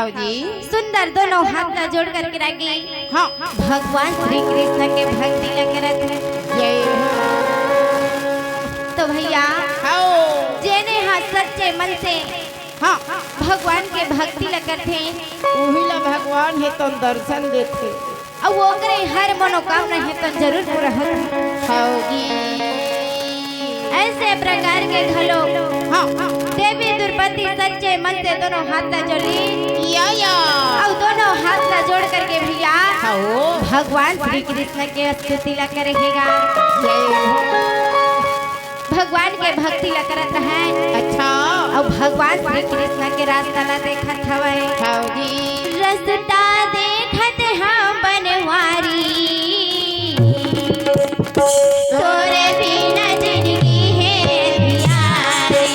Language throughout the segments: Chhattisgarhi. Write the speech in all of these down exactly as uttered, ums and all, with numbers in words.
जी। सुंदर दोनों हाथ ला जोड़ करके रागी हाँ। भगवान श्री कृष्ण के भक्ति ला करत हे। जय हो। तो भैया, हाँ। जेने हा सच्चे मन से हाँ। भगवान के भक्ति ला करथे, उही ला भगवान हे तो दर्शन देथे। अउ ओकरे हर मनोकामना हे तो जरूर पूरा होथे। हाँ जी। ऐसे प्रकार के घलो हाँ। देवी द्रौपदी सच्चे मन से दोनों हाथ ला जोड़ी या, या। अउ दोनों हाथ ला जोड़ करके भैया हाँ। भगवान श्री कृष्ण के स्तुति ला करे हे गा। जय हो। भगवान के भक्ति ला करत रहय। अच्छा। अउ भगवान श्री कृष्ण के रास्ता ला देखत हवय। हाँ जी। रस्ता देखत हंव बनवारी, तोरे बिना जिनगी हे अंधियारी।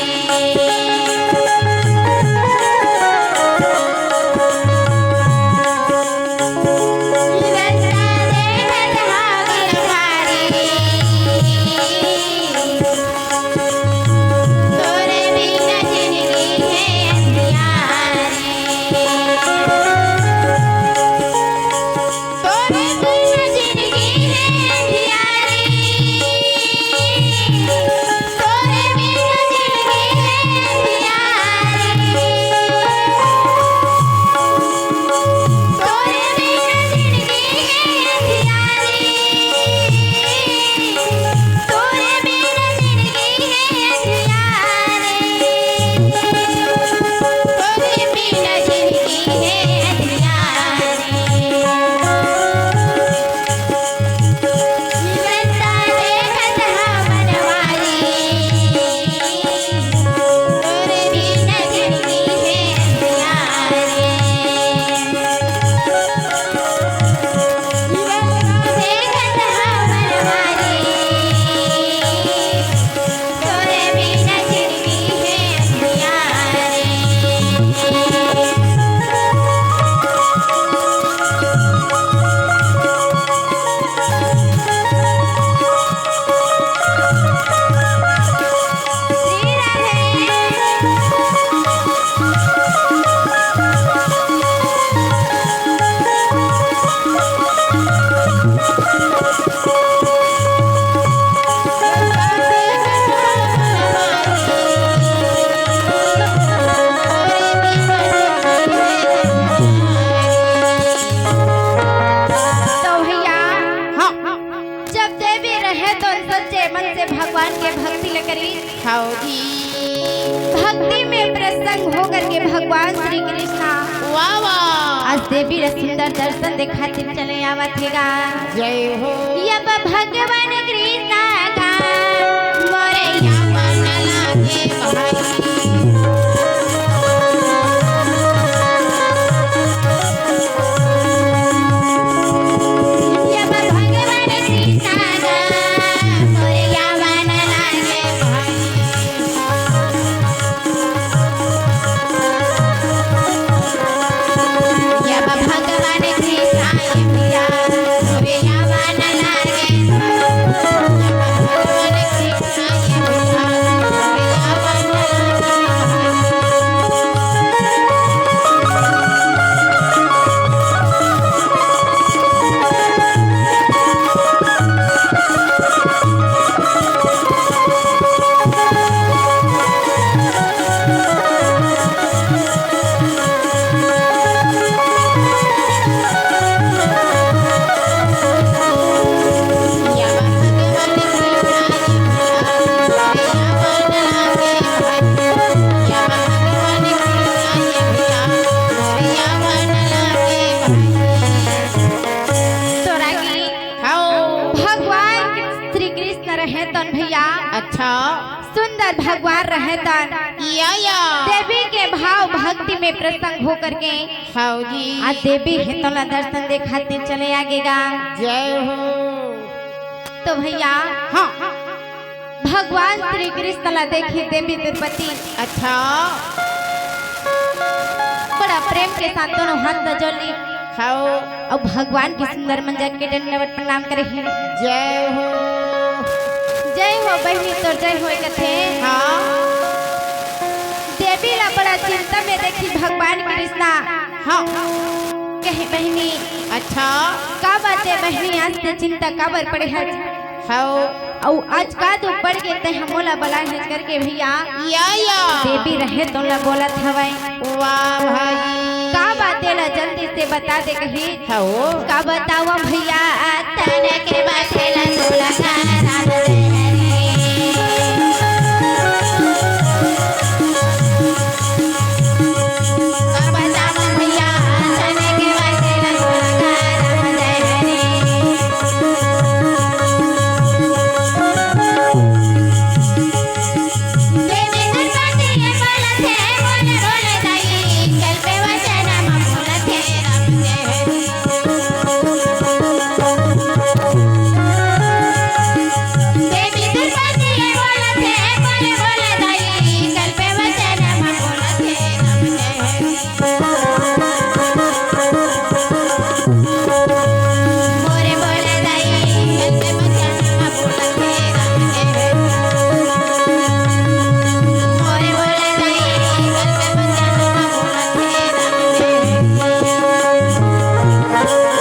रस्ता देखत हंव गिरधारी, तोरे बिना जिनगी हे अंधियारी। तोरे बिना जिनगी हे अंधियारी। तोरे बिना जिनगी हे अंधियारी। तोरे बिना जिनगी हे अंधियारी। तोरे बिना जिनगी हे अंधियारी। तोरे बिना जिनगी हे अंधियारी। रस्ता देखत हंव बनवारी, तोरे बिना जिनगी हे अंधियारी। रस्ता देखत हंव बनवारी, तोरे बिना जिनगी हे अंधियारी। तो भैया, हाँ। जब देवी रहे तो सच्चे मन से भगवान के भक्ति ल करी। हाँ जी। भक्ति में प्रसन्न होकर के भगवान श्री कृष्णा वाह, वाह। आज देवी ला सुंदर दर्शन देखातिर चले आवत हे गा। जय हो। अब भगवान कृष्णा का मोरे यावन लागे भाई। अब भगवान कृष्णा का मोरे यावन लागे भाई। अब भगवान कृष्णा ये भैया, मोरे यावन लागे। अब भगवान कृष्णा ये भैया, मोरे यावन लागे। तो रागी, हाँ। भगवान श्री कृष्ण रहे तन भैया। अच्छा। सुंदर भगवान रहे तन। या, या। देवी के भाव भक्ति में प्रसन्न होकर के हाँ जी। आज देवी हे तोला दर्शन देखातिर चले आगे गा। जय हो। तो भैया, हाँ। भगवान श्री कृष्ण ला देखी देवी द्रौपदी। अच्छा। बड़ा प्रेम के साथ दोनों हाथ ला जोड़ ली। हाँ। अउ भगवान के सुंदर मंजन के दंडवत प्रणाम करे हे। जय हो। जय हो बहिनी, तोर जय होय कथे। हाँ। देवी ला बड़ा चिंता में देखी भगवान कृष्णा। हाँ। कहे बहिनी, अच्छा। का बात हे बहिनी, आज ते चिंता काबर पड़े हस? हव। अउ आज का दुख पड़ गे ते हमोला बलाए हस करके भैया? या, या। देवी रहे तोला बोलत हवय। वाह भाई। का बात हे ला जल्दी से बता दे कही। हव। का बतावं भैया, तन के बात हे ला तोला का राम दे हरी।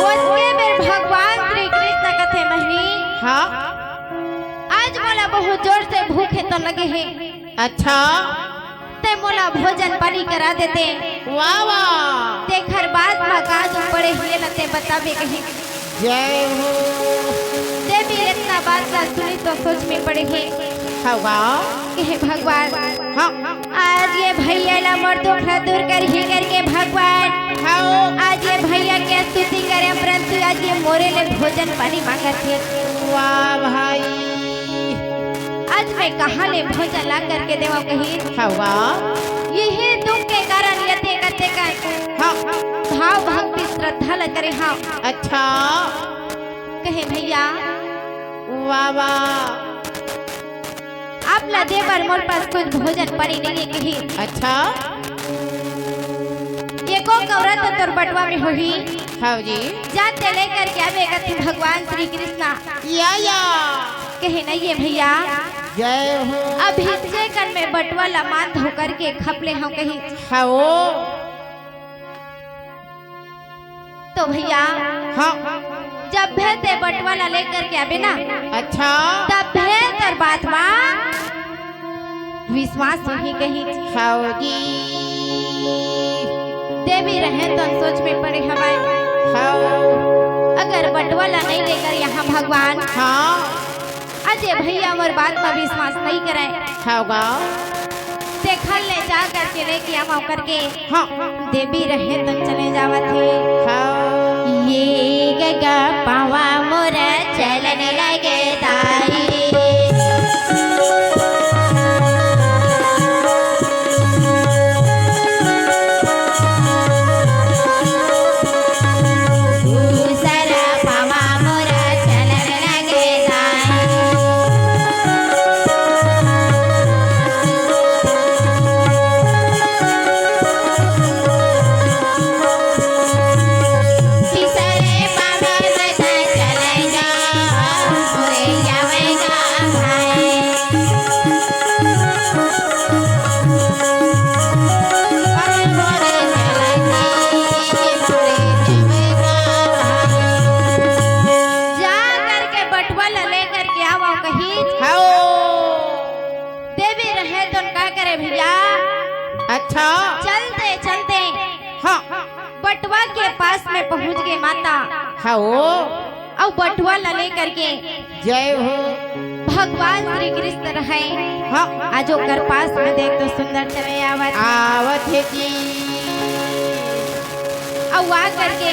ओतके बेर भगवान श्री कृष्ण कथे, बहिनी, हाँ। आज मोला बहुत जोर से भूख हे तो लगे हे। अच्छा। ते मोला भोजन पानी करा देते। वाह, वाह। तेखर बाद म का दुख पड़े हे ला ते बताबे कही। जय हो। देवी इतना बात ला सुनी तो सोच में पड़े हे। हवा। कहे भगवान। हाँ। आज ये भैया ला मोर दुख ला दूर करही करके भगवान। हाँ। आज ये भैया के स्तुति करे, परंतु आज ये मोरे ले भोजन पानी मांगत हे। वाह भाई। आज मैं कहाँ ले भोजन ला करके देवा कही। हवा। यही दुख के कारण ये ते करते कर। हाँ। भाव भक्ति श्रद्धा ला करे हाँ। अच्छा। कहे भैया। वाह, वाह। आप ला दे बर मोर पास कुछ भोजन पानी नहीं हे कही। अच्छा। एको कौरा तो तोर बटवा में होही। हाँ जी। जा ते लेकर के आबे कथे भगवान श्री कृष्णा। या, या। कहे नहीं हे भैया। जय हो। अभी जे कन में बटवा ला मान धो करके खप ले हव कही। हाँ ओ। तो भैया, हाँ। जब भी ते बटवा ला लेकर के आबे ना, अच्छा। तब भी तोर बात मा विश्वास होही कही। हाँ जी। देवी रहे तो सोच में पड़े हवय। हाँ। अगर बटवा ला नहीं लेकर यहाँ भगवान, हाँ। अजय भैया मोर बात मा विश्वास नहीं करे। हाँ गा। तेखर ले जा करके लेके आवा करके। हाँ। देवी रहे तन चले जावत हे। हाँ। ये गगा पावा मोर चलन लगे दाई। दूसरा पावा मोर चलन लगे दाई। जा करके बटुआ ला लेकर के आवा कही। हाँ। देवी रहे तो का करे भैया? अच्छा। चलते चलते हाँ। बटुआ के पास में पहुँच गे माता। हाँ ओ। अउ बटुआ ला लेकर के जय हो। भगवान श्री कृष्ण रहे। हाँ। आज ओकर पास में देख तो सुंदर चले आवत हे। आवत हे जी। अउ आ करके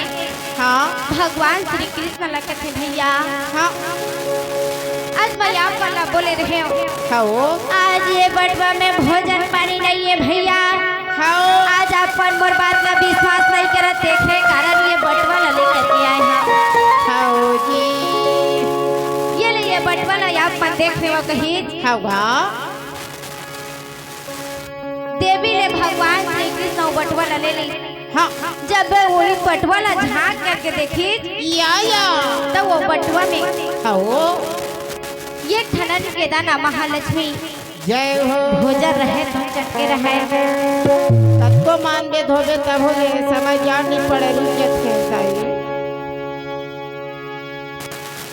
हाँ। भगवान श्री कृष्ण ला कथे भैया। हाँ। आज मैं आप मन ला बोले रहेंव। हाँ ओ। आज ये बटुआ में भोजन पानी नहीं हे भैया। हाँ ओ। आज आप मन मोर बात ला विश्वास नहीं करत, तेखरे कारण ये बटुआ ला लेकर के आए हँव। हाँ ओ जी। ये ले ये बटुआ ला आप मन देख लेवा कही। हाँ गा। देवी ले भगवान श्री कृष्ण वो बटुआ ला ले ली। हाँ। जब वो बटुआ ला झाँक करके देखी, या, या। तब वो बटुआ में हाँ ओ। एक ठन अन्न के दाना महालक्ष्मी जय हो। भोजन रहे तो चटके रहे। अतको मान बेद होबे तभो ले समझ जान नइ पड़े, रुक जथे साई।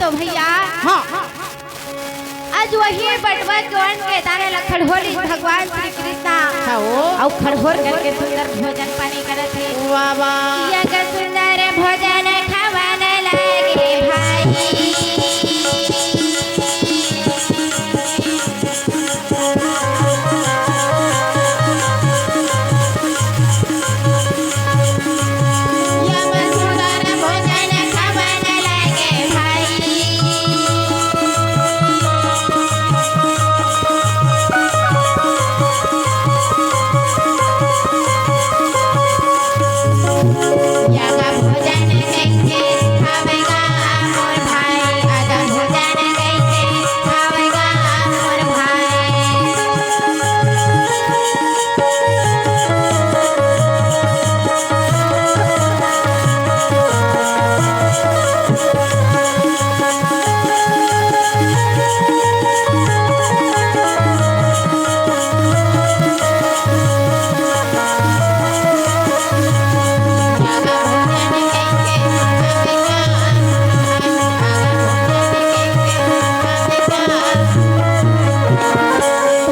तो भैया, हाँ। आज वही बटवा के अन्न के दाना ला खड़होरी भगवान श्री कृष्णा। हाँ, ओ। अउ खड़होर करके सुंदर भोजन पानी करत हे। वाह, वाह। यज्ञ सुंदर भोजन खावन लागे भाई।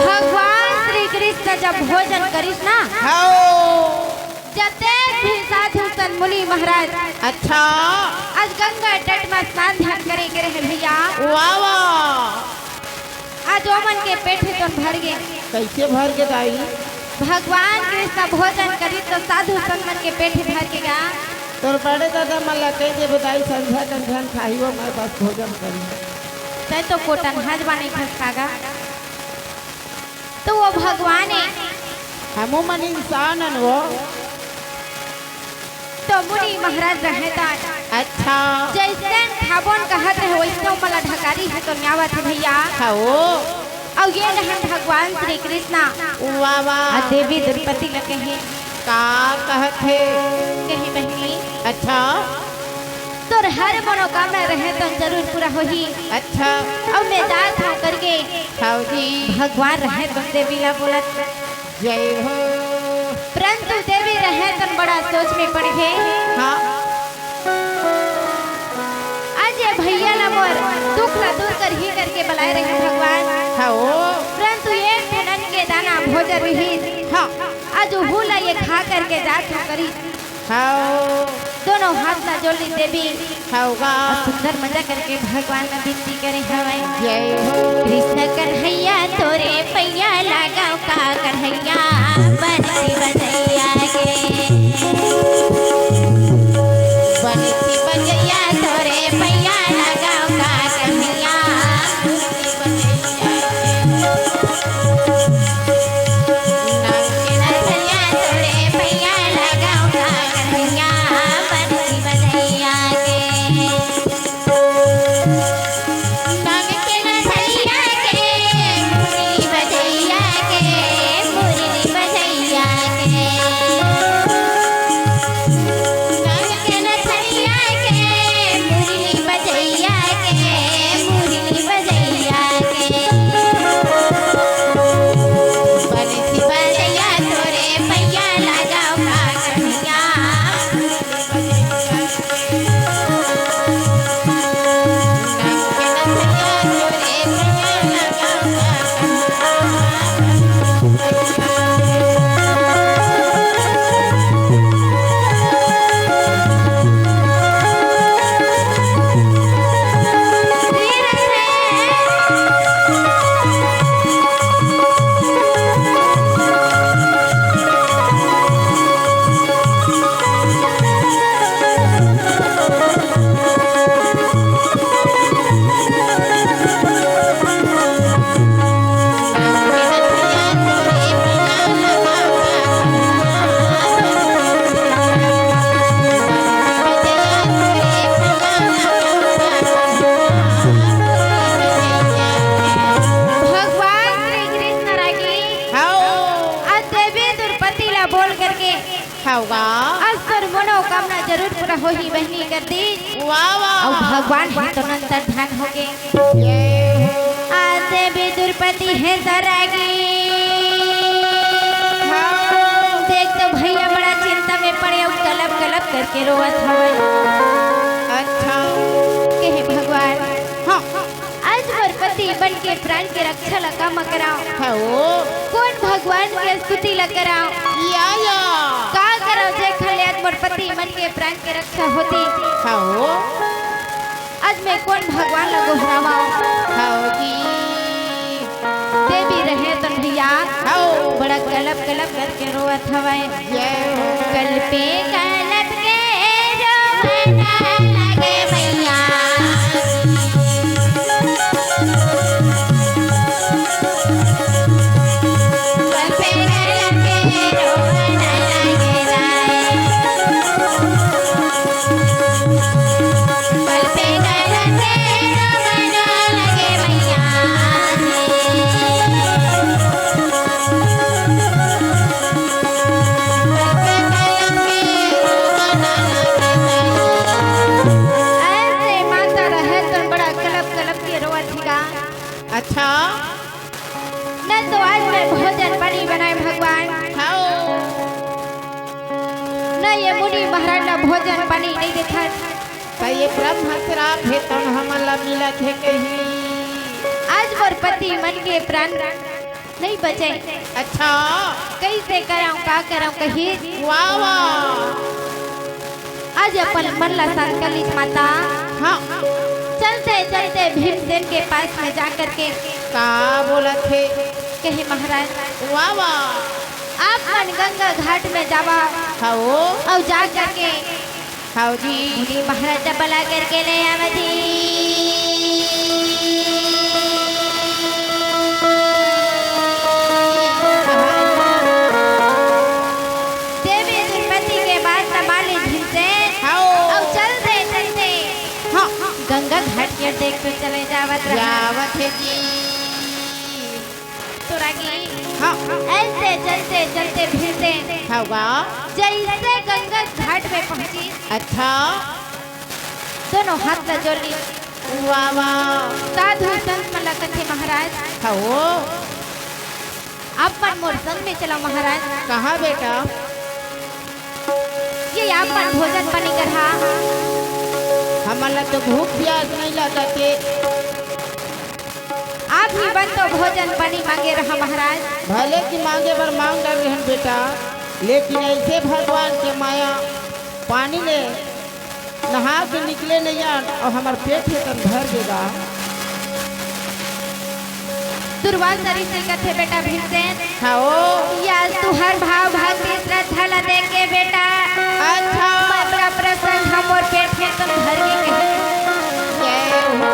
भगवान श्री कृष्ण जब भोजन करिस ना, हाँ। जतेक भी साधु संत मुनि महाराज, अच्छा। आज गंगा तट में स्नान ध्यान करे गे रहे भैया। वाह, वाह। आज ओमन के पेट तो भर गे। कैसे भर गे दाई? भगवान कृष्ण भोजन करिस तो साधु संत मन के पेट भर गे गा। तोर बड़े दादा मन ला कहि देबे दाई, संझा कन झन खाही, वो मैं बस भोजन करी। तैं तो कोटन हज बानी खसका गा। तो वो भगवान हे। हमू मन इंसान हन वो। तो मुनि महाराज रहे त अच्छा। जैसन खाबोन कहत रहे, वैसने ओमन ला ढकारी हे तो न्यावत हे भैया। हाँ, ओ। अउ ये रहन भगवान श्री कृष्णा। वाह, वाह। अउ देवी द्रौपदी ला कहे। का कहत हे? कहे बहिनी। अच्छा। तोर हर मनोकामना रहे तो जरूर पूरा होही। अच्छा। अउ मैं जात हँव करके। हाँ जी। भगवान रहे तो देवी ला बोलत। जय हो। परंतु देवी रहे तन बड़ा सोच में पड़ गे। हाँ। आज ये भैया ला मोर दुख ला दूर करही करके बलाए रहे भगवान। हाँ, ओ। परंतु एक ठन अन्न के दाना भोजन रहिस। हाँ। आज उहू ला ये खा करके जात हँव करिस। हाँ। दोनों हाथ ला जोड़ लिस देवी। हाँ गा। अउ सुंदर मजा करके भगवान ला विनती करे हवय। जय हो। कृष्ण कन्हैया तोरे पैया लगाव का कन्हैया बंसी बजैया के। बंसी बजैया तोरे पैया लगाव का कन्हैया। भगवान श्री कृष्ण रागी। हाँ। आज देवी द्रौपदी ला बोल करके। हाँ गा। आज तोर मनोकामना जरूर पूरा होही बहिनी कर दी। वाह, वाह, अउ वाह। भगवान हे तो अंतर्धान होगे। जय हो। आज देवी द्रौपदी हे सरागी। हाँ। देख तो करके रोवत हवय। अच्छा। कहे भगवान, हाँ। आज मोर पति मन के प्राण के रक्षा ला का म करांव? हाँ ओ। कोन भगवान के स्तुति ला करांव? या, या। का करांव जेखर ले आज मोर पति मन के प्राण के रक्षा होतिस? हाँ ओ। आज मैं कोन भगवान ला गोहरावंव? हाँ ओ जी। देवी रहे तन भैया, हाँ ओ। बड़ा कलप कलप करके रोवत हवय। जय हो। कलपे कलप के रोवना लगे मैया। कलपे कलप के रोवना लगे दाई। कलपे कलप के रोवना लगे मैया। ऐसे माता रहे तो बड़ा कलप कलप के रोवत हिगा। अच्छा। न तो आज मैं भोजन पानी बनाए भगवान। हाँ ओ। न ये मुनि महाराज ला भोजन पानी नहीं देथस। त ये ब्रह्म श्राप हे, तन हमन ला मिलत हे कही। आज मोर पति मन के प्राण नहीं बचे। अच्छा। कइसे करंव, का करंव कही? वाह, वाह। आज अपन मन ला शांत कर लीस माता। हाँ। चलते चलते भीमसेन के पास में जा करके का बोलत हे? कहे महाराज, वाह, वाह। आप मन गंगा घाट में जावा। हाँ ओ। अउ जा करके हाँ ओ जी। मुनि महाराज बला करके ले आवत हे। देवी द्रौपदी के बात ला मान लीस भीमसेन। हाँ ओ। अउ चलते चलते हाँ। गंगा घाट के देख के चले जावत रहा। जावत हे जी। तो रागी, हाँ। ऐसे चलते चलते भीमसेन, हाँ, वाह। जैसे गंगा घाट में पहुंचिस, अच्छा। दोनों हाथ ला जोड़ लीस। वाह, वाह। साधु संत मन ला कथे महाराज, हाँ ओ। आप मन मोर संग में चलव महाराज। कहाँ बेटा? ये आप मन भोजन पानी करहा। हमन ला तो भूख प्यास नहीं लगत हे। आप ही मन तो भोजन पानी मांगे रहा महाराज। भले कि मांगे बर मांग डरे रहेन बेटा, लेकिन ऐसे भगवान के माया पानी ले नहा के निकले नइ आन अउ हमर पेट हे तन भर गे गा। दुर्वासा ऋषि कथे बेटा भीमसेन, हाँ ओ। या तुहर भाव भक्ति श्रद्धा ला देख के बेटा, अच्छा। मैं बड़ा प्रसन्न हंव, मोर पेट हे तन भर गे कहे। जय हो।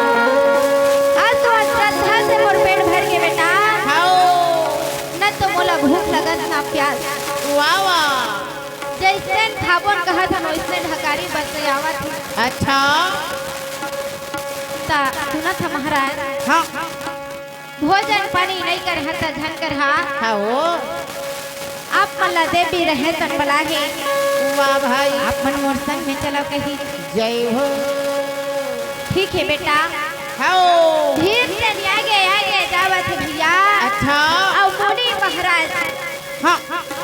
आज तुहर श्रद्धा से मोर पेट भर गे बेटा। हाँ ओ। न तो मोला भूख लगत न प्यास। वाह, वाह। जइसने खाबोन कहत हन, ओइसने ढकारी बस आवत हे। अच्छा। त सुनत ह महाराज। हाँ। भोजन पानी नइ करहा त झन करहा। हाँ ओ। आप मन ला देवी रहे तन बलाहे। वाह भाई। आप मन मोर संग में चलव कही। जय हो। ठीक हे बेटा। हाँ ओ। भीमसेन आगे आगे जावत हे भैया। अच्छा। अउ मुनि महाराज हाँ।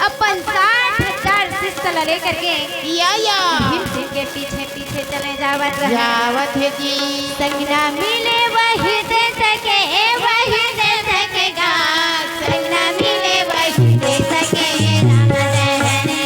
अपन साठ हजार शिष्य ला लेकर के या, या। भीमसेन के पीछे पीछे चले जावत रहे। जावत हे जी। संग ना मिले वही देश के, वही देश के गा। संग ना मिले वही देश के, राम दहने।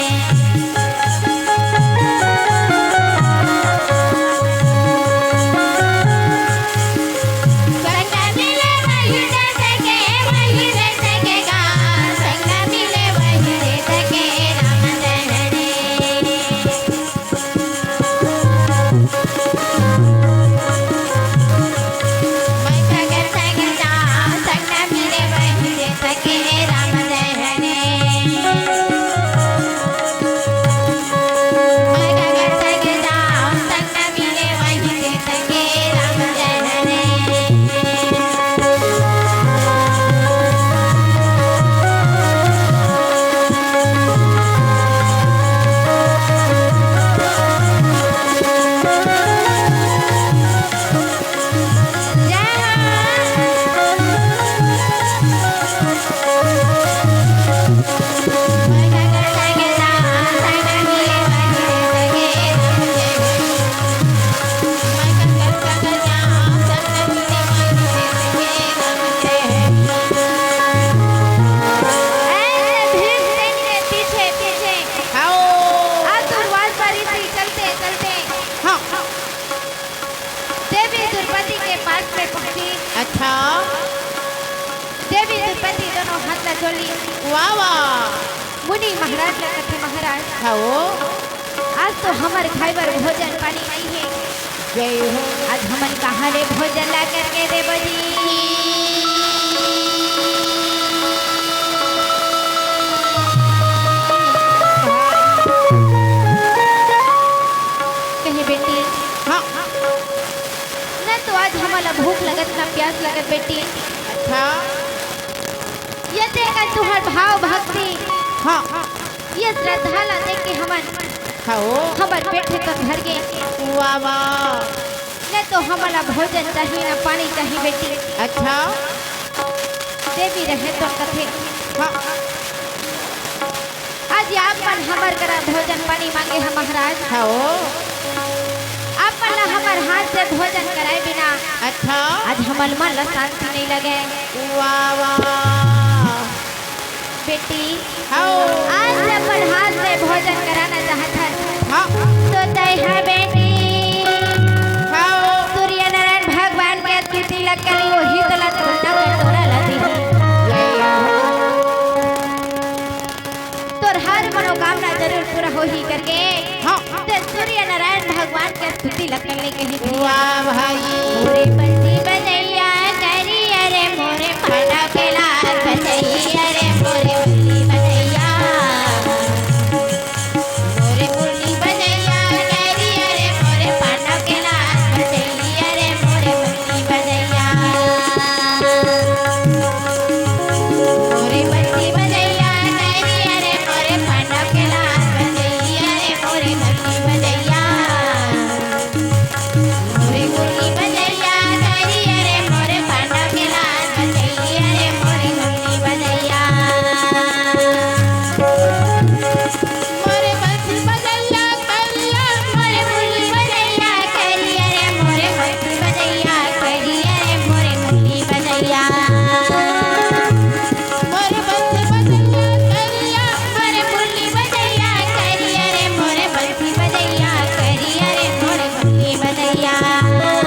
में पहुंची। अच्छा। देवी द्रौपदी दोनों हाथ ला जोड़ी। वाह, वाह। मुनि महाराज ला कथे, महाराज, हव। आज तो हमर खाए बर भोजन पानी नइ हे। जय हो। आज हमन कहाँ ले भोजन ला करके देबो जी? कहे बेटी, हाँ। न तो आज हमन ला भूख लगत, न प्यास लगत बेटी। अच्छा। ये ते अगर तुहर भाव भक्ति, हाँ। ये श्रद्धा ला देख के हमन, हाँ, ओ। हमर पेट हे तो भर गे। वाह, वाह। न तो हमन ला भोजन चाही, न पानी चाही बेटी। अच्छा। देवी रहे तो कथे। हाँ। आज आप मन हमर करा भोजन पानी मांगे ह महाराज। हाँ ओ। आप मन ला हमर हाथ से भोजन कराए बिना, अच्छा। आज हमर मन ला शांति नइ लगे। वाह, वाह। बेटी, हाँ ओ। आज अपन हाथ से भोजन कराना चाहत हस, हाँ। तो तय है बेटी, हाँ ओ। सूर्य नारायण भगवान के स्तुति ला करी, वही तोला तोला कटोरा ला दी। तोर हर मनोकामना जरूर पूरा होही करके, हाँ। ते सूर्य नारायण भगवान के स्तुति ला करने कही थी। वाह भाई। मोरे बंसी बजैया करी, अरे मोरे पांडव के लाल बजैया, अरे मोरे बंसी बजैया। मोरे मुरली बजैया करी, अरे मोरे पांडव के लाल बजैया, अरे मोरे मुरली बजैया। मोरे बंसी बजैया करी, अरे मोरे पांडव के लाल बजैया, अरे मोरे मुरली बजैया। मोरे मुरली बजैया करी, अरे मोरे पांडव के लाल बजैया, अरे मोरे मुरली बजैया। मोरे बंसी बजैया करिया, मोरे मुरली बजैया करिया रे, मोरे बंसी बजैया करिया रे, मोरे मुरली बजैया। मोरे बंसी बजैया करिया, मोरे मुरली बजैया करिया रे, मोरे बंसी बजैया करिया रे, मोरे मुरली बजैया। मोरे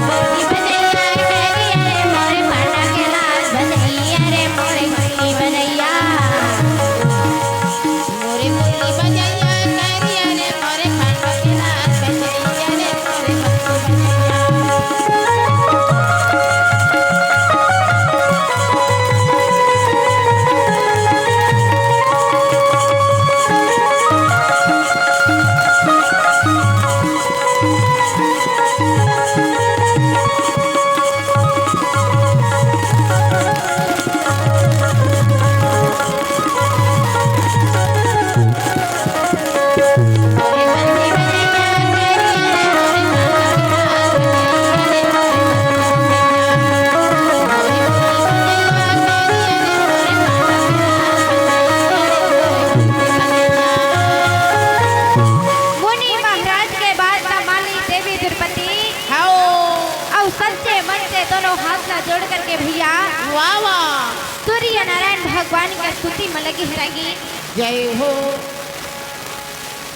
बंसी बजैया करिया रे, मोरे पाटा के लाल बजैया रे, मोरे मुरली बजैया। मोरे मुरली बजैया करिया रे, मोरे पाटा के लाल बजैया रे, मोरे मुरली बजैया। मुनि महाराज के बात ला मानी देवी द्रौपदी। हाओ। अउ सच्चे मन से दोनों हाथ ला जोड़ करके भैया, वाह, वाह। सूर्य नारायण भगवान के स्तुति में लगी हरागी। जय हो।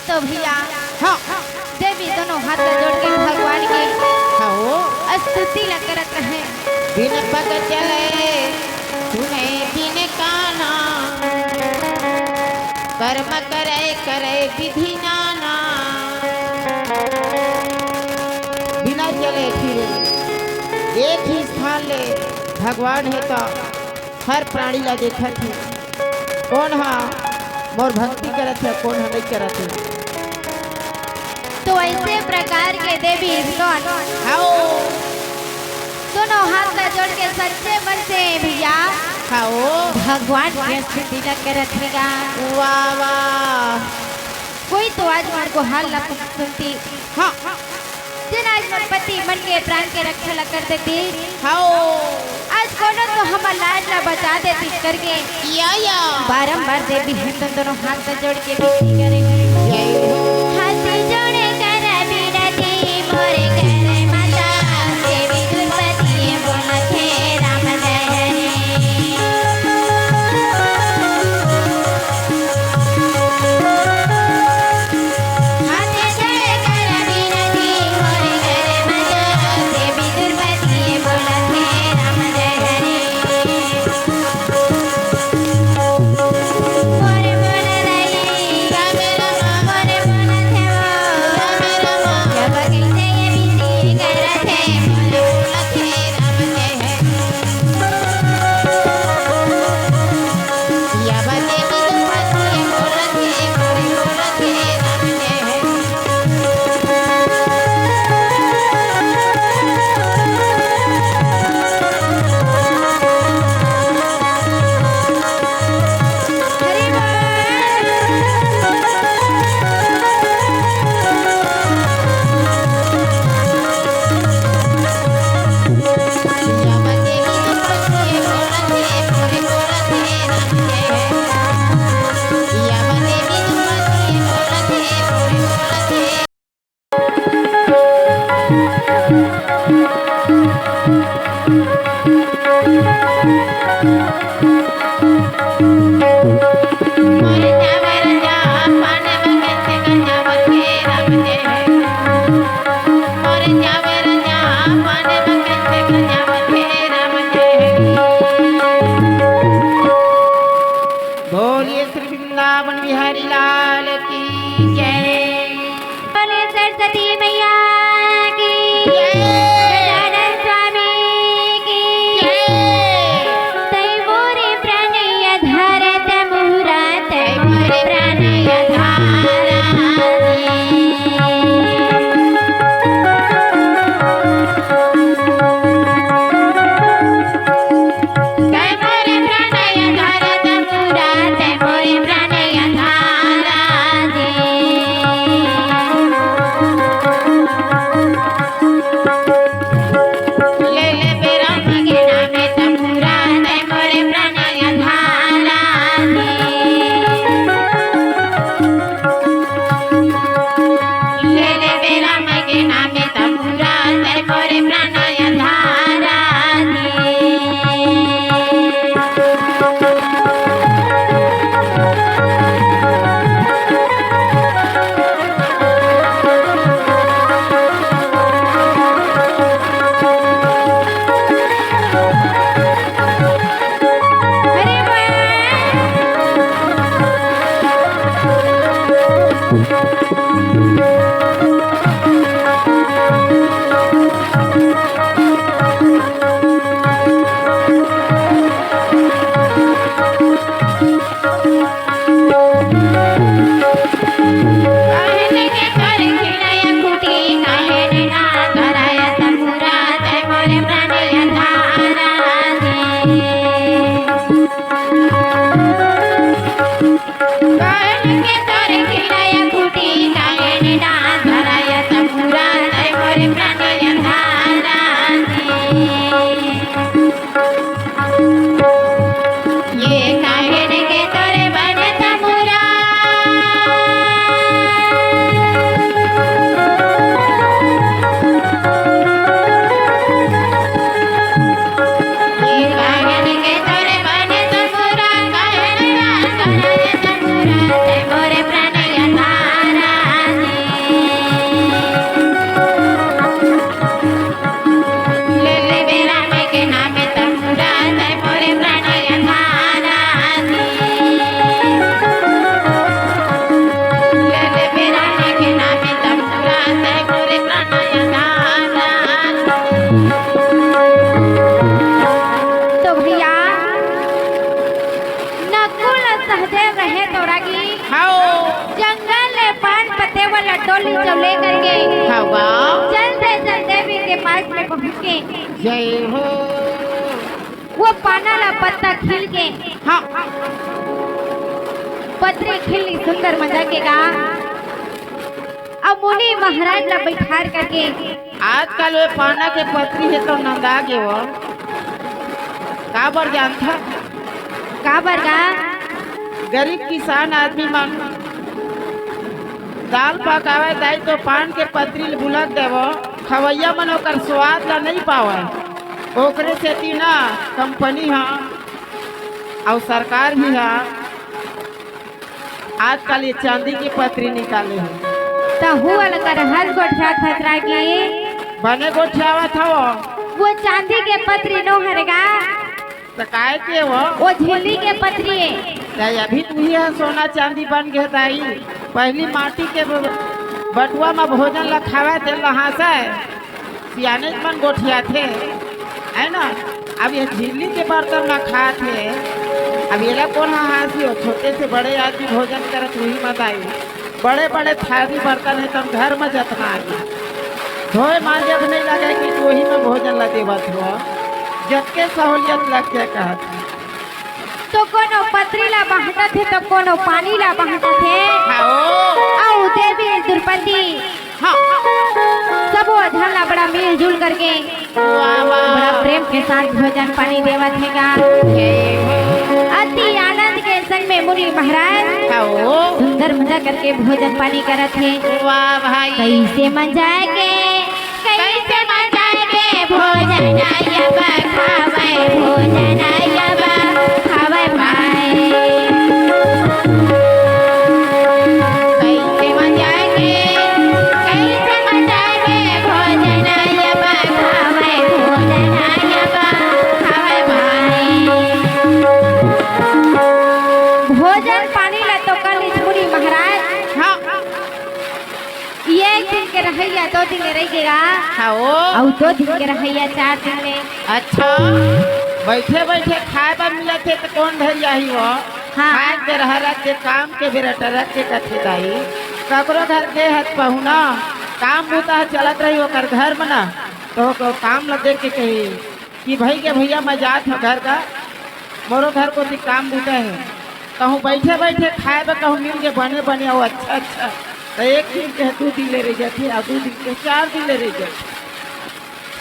तो भैया, हाँ। देवी दोनों हाथ ला जोड़ के भगवान के, हाँ, हो। स्तुति ला करत रहे। बिन पग चले सुने बिन काना, कर्म करे करे विधि नाना। बिना चले फिरे एक ही स्थान ले भगवान हे तो हर प्राणी ला देखत हे, कोन हा मोर भक्ति करत हे, कोन हा नइ करत हे। तो ऐसे प्रकार के देवी ईश्वर, हाओ। दोनों हाथ ला जोड़ के सच्चे मन से भैया, हाओ। भगवान के स्तुति ला करत हे गा। वाह, वाह। कोई तो आज मोर गोहार ला सुनती। हाँ। जेन आज मोर पति मन के प्राण के रक्षा ला कर देती। हाओ। आज कोनो तो हमर लाज ला बचा देती करके। या, या। बारंबार देवी हे तो दोनों हाथ ला जोड़ के विनती करे। जय हो। हाथ जोड़ कर विनती मोरे करे माता, देवी द्रौपदी बोलत हे राम जय हे। मोर चावर जा पाने में कैसे गजब के राम के। बोलिए श्री वृंदावन बिहारी लाल की जय। बोले सरस्वती मैया की जय। गजानन स्वामी की जय। तै मोरे प्राणय धारत मुहूर्त, तै मोरे प्राणय धारत। तै मोरे प्राणय धारत मुहूर्त, तै मोरे प्राणय धारत। ले ले बेरा मगे नामे तमुरा, तै मोरे प्राणय धारा दे। ले ले बेरा मगे नामे तमुरा, तै मोरे प्राणय धारा दे। ये काहे के तोरे बनत मुरा। ये काहे के तोरे बनत मुरा, काहे के बनत मुरा, ते मोरे प्राणय धारा दे। ले ले बेरा में के नामे तमुरा, तै मोरे प्राणय धारा दे। ले ले बेरा में के नामे तमुरा, तै मोरे प्राणय धारा दे। तो भैया, नकुल सहदेव रहे तोरा की। हाओ। जंगल ले पान पत्ते वाला डोली जो लेकर के हवा। चलते चलते देवी के पास में पहुंच के जय हो। वो पाना ला पत्ता खिल के हाँ। पत्री खिली सुंदर मजा के गा। अब मुनि महाराज ला बैठार करके आजकल वे पाना के पत्री हे तो नंदा गे वो। काबर जानथा? काबर गा? गरीब किसान आदमी मन दाल पकावे दाई तो पान के पत्री ल बुलक देवो, खवैया मन ओकर स्वाद ला नइ पावय। ओकरे सेती ना कंपनी ह अउ सरकार भी ह आजकल ये चांदी के पतरी निकाले हे। त हु अलकर हस गोठियाथस रागी। बने गोठियावत हव। वो चांदी के पतरी नो हरे गा। त काय के वो? वो झिल्ली के पतरी हे। त अभी तुही ह सोना चांदी बन गे दाई। पहिली माटी के ब-, बटुआ म भोजन ल खावय तेन ल हाँसय। सियानेच मन गोठियाथे, है ना? अब ये झिल्ली के बर्तन म खात हे, अब येला कोन ह हाँसी हो? छोटे से बड़े आदमी भोजन करत उही म दाई। बड़े-बड़े थारी बर्तन हे, तब घर म जतना आदमी धोए मांजे अब नइ लगे कि ओही म भोजन ल देवत हो, जतके सहूलियत लग के कहत हे। तो कोनो पतरी ला बांटत हे, तो कोनो पानी ला बांटत हे। हाँ, ओ। अउ देवी द्रौपदी हाँ। सबो झन ला बड़ा मिलजुल करके वाह, वाह। बड़ा प्रेम के साथ भोजन पानी देवत हे गा। जय हो। अति आनंद के संग में मुनि महाराज हाँ, ओ। सुंदर मजा करके भोजन पानी करत हे। वाह भाई। कैसे मजा के, कैसे मजा के भोजन अब खावे, भोजन अब खावे भाई। कैसे मजा के, कैसे मजा दिन ले रहि गे गा। हाँ, ओ। अउ दो दिन के रहइया चार दिन ले। अच्छा, बइठे बइठे खाय बर मिलत हे त कोन धर जाही वो? हाँ। खाय के रह, रख के काम के बेरा टरक के कथे दाई। ककरो घर गे हस पहुना, काम बूता ह चलत रही ओकर घर म ना, त ओकर काम ल देख के कही कि भई गे भइया, मैं जात हँव घर गा, मोरो घर कोती काम बूता हे। कहूँ बइठे बइठे खाय बर कहूँ मिल गे बने बने अउ अच्छा अच्छा, त एक दिन के दू दिन ले रहि जाथे, अउ दू दिन के चार दिन ले रहि जाथे।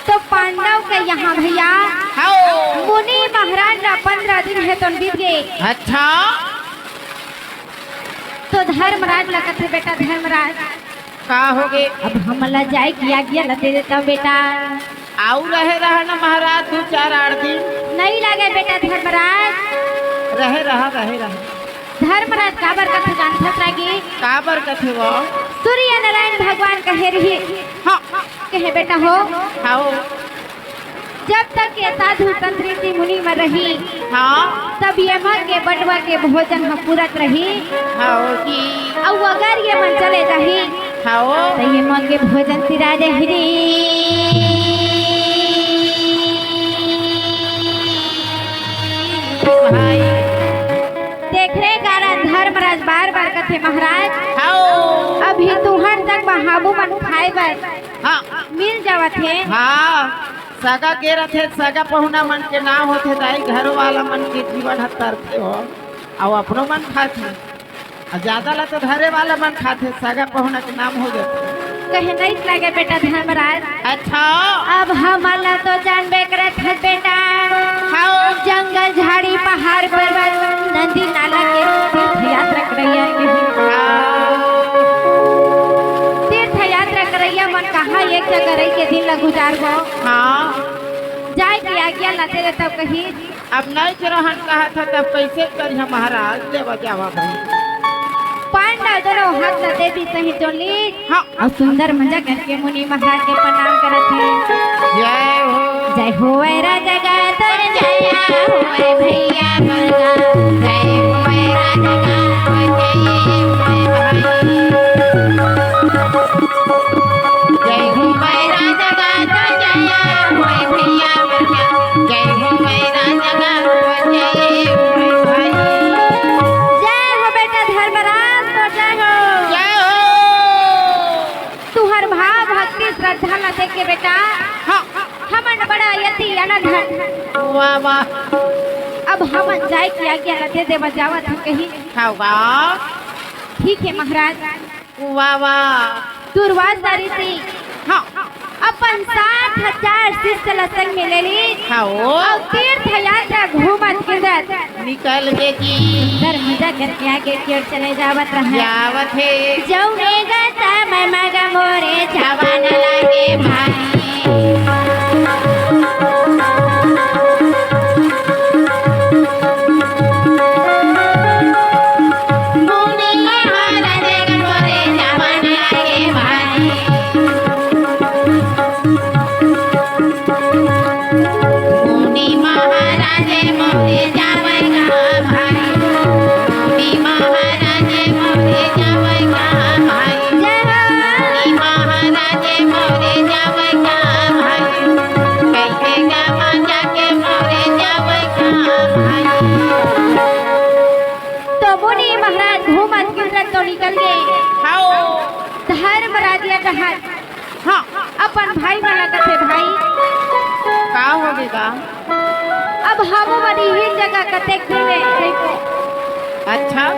तो पांडव के यहाँ भइया, हाँ। मुनि महाराज ला पंद्रह दिन हे तोन बीत गे। अच्छा। तो धर्मराज ला कथे, बेटा धर्मराज, का होगे? अब हमला जाय के आज्ञा ला दे देता बेटा। अउ रहे रहा ना महाराज, दू चार आठ दिन। नइ लागे बेटा धर्मराज। रहे रहा, रहे रहा। धर्मराज काबर कथे जानथस रागी? काबर कथे वो? सूर्य नारायण भगवान कहे रही। हाँ। कहे बेटा हो। हाँ। जब तक ये साधु संत ऋषि मुनि मन रही, हाँ। तब ये मन के बटवा के भोजन ह पूरत रही। हाँ जी। अउ अगर ये मन चले जाही, हाँ। त ये मन के भोजन सिरा जाही रे। भाई। तेखरे कारण धर्मराज बार बार कथे महाराज, हाँ। अभी तुहर संग म हाबू मन खाय बर हाँ। मिल जावत हे। हाँ, सगा गे रथे, सगा पहुना मन के नाम होथे, दाई घरो वाला मन के जीवन ह तरथे हो, अउ अपनो मन खाथे। अउ जादा ला तो घरे वाला मन खाथे, सगा पहुना के नाम हो जाथे। कहे नइ लागे बेटा धर्मराज। अच्छा। अब हमन ला तो जानबे करत हस बेटा। हाँ। जंगल, झाड़ी, पहाड़, पर्वत, नदी, नाला के तीर्थ यात्रा करइया के। हाँ। तीर्थ यात्रा करइया मन कहाँ एक जगह रहि के दिन ला गुजारबो? हाँ। जाय के आज्ञा ला दे दे तब कही। अब नइ रहन कहत ह, तब कइसे करिहा महाराज? देवा जावा भाई। पांडव दोनों हाथ ला देवी सहित जोड़ ली। हाँ। अउ सुंदर मजा करके मुनि महाराज के प्रणाम करत हे। जय हो। जय हो वैरा जगत जया हो रे भैया बलगा। जय हो वैरा जगत जय हो रे भाई। जय हो वैरा जगत जया हो रे भैया बलगा। जय हो वैरा जगत जय हो रे भाई। जय हो बेटा धर्मराज, तो जय हो। जय हो। तुहर भाव भक्ति श्रद्धा ला देख के बेटा, हाँ। हमन बड़ा यति आनंद हन। वाह, वाह। अब हमन जाय के आज्ञा ला दे देवा जावत हन कही। हाँ, वाह। ठीक हे महाराज। वाह, वाह। दुर्वासा ऋषि हाँ। अपन सात हजार शिष्य ला संग में ले ली। हाँ, ओ। अउ तीर्थ यात्रा घूमत फिरत निकल गे जी। सुंदर मजा करके आगे की ओर चले जावत रहे। जावत हे। जउने गता मैं मगा मोरे जवान लागे भाई। मुनि महाराज मोरे जवान लागे भाई। मुनि महाराज मोरे जावै कहाँ भाई। मुनि महाराज मोरे जावै कहाँ भाई। जय हो। मुनि महाराज मोरे जावै कहाँ भाई। कैसे गावा जाके मोरे जावै कहाँ भाई। तो मुनि महाराज घूमत फिरत तो निकल गे। हाँ। धर्मराज ये कहत हाँ। अपन भाई मन ला कथे, भाई। का होगे गा? अब हमू मन इही जगह कतेक दिन ले रहिबो। अच्छा।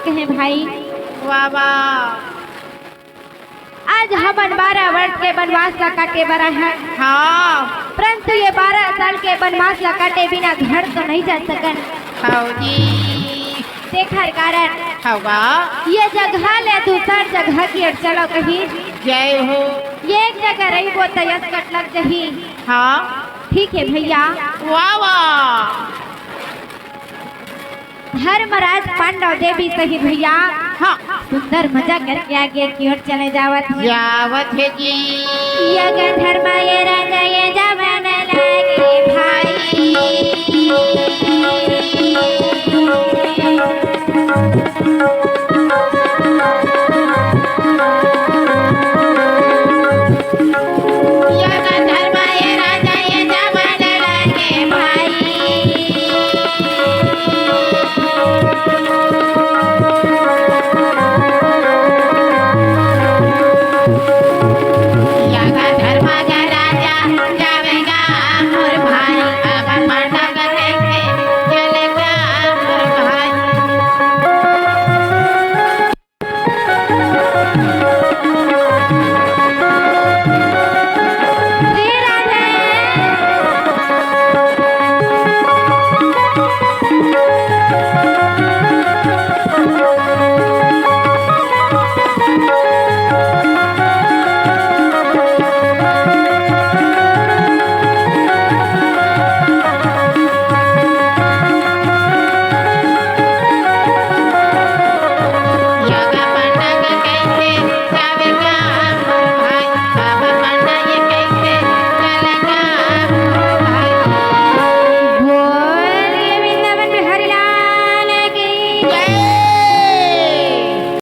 कहे भाई। वाह, वाह। आज हमन बारह वर्ष के वनवास ला काटे बर आए हन। हाँ। परंतु ये बारह साल के वनवास ला काटे बिना घर तो नहीं जा सकन। हाँ जी। तेखर कारण हवा। ये जगह ले दूसर जगह की ओर चलो कही। जय हो। ये एक जगह रहिबो त असकट लग जही। हाँ। ठीक है भैया। वाह, वाह। धर्मराज पांडव देवी सहित भैया हाँ। सुंदर मजा करके आगे की ओर चले जावत हे। जावत हे जी। ये गा धर्मा ये राजा ये जा